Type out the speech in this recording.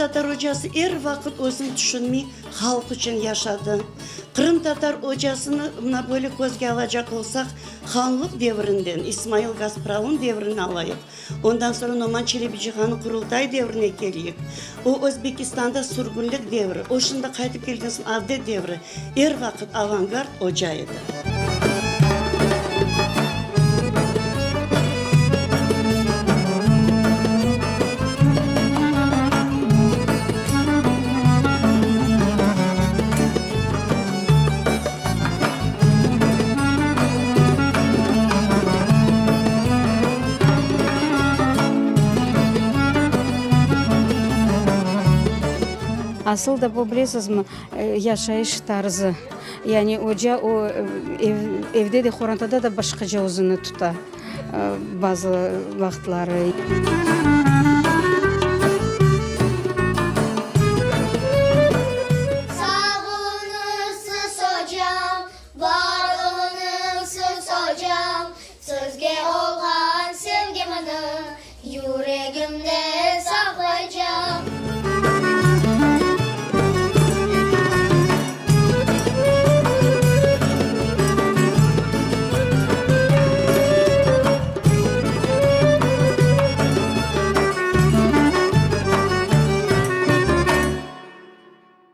Qırımtatar ocası er vaqıt özüni tüşünmey, halq içün yaşadı. Qırımtatar ocasını mına böyle közge alacaq olsaq, hanlıq devirinden, İsmail Gaspralınıñ devrini alayıq, ondan soñra Noman Çelebicihanıñ Qurultay devrine keleyik, o Özbekistanda sürgünlik devri, o şimdi qaytıp kelgen soñ avdet devri, er vaqıt avangard oca edi. Asıl da bu, bilesizmi, yaşayış tarzı. Yani oca o, ev, evde de, qorantada da başqaca özüni tuta bazı vaqıtları.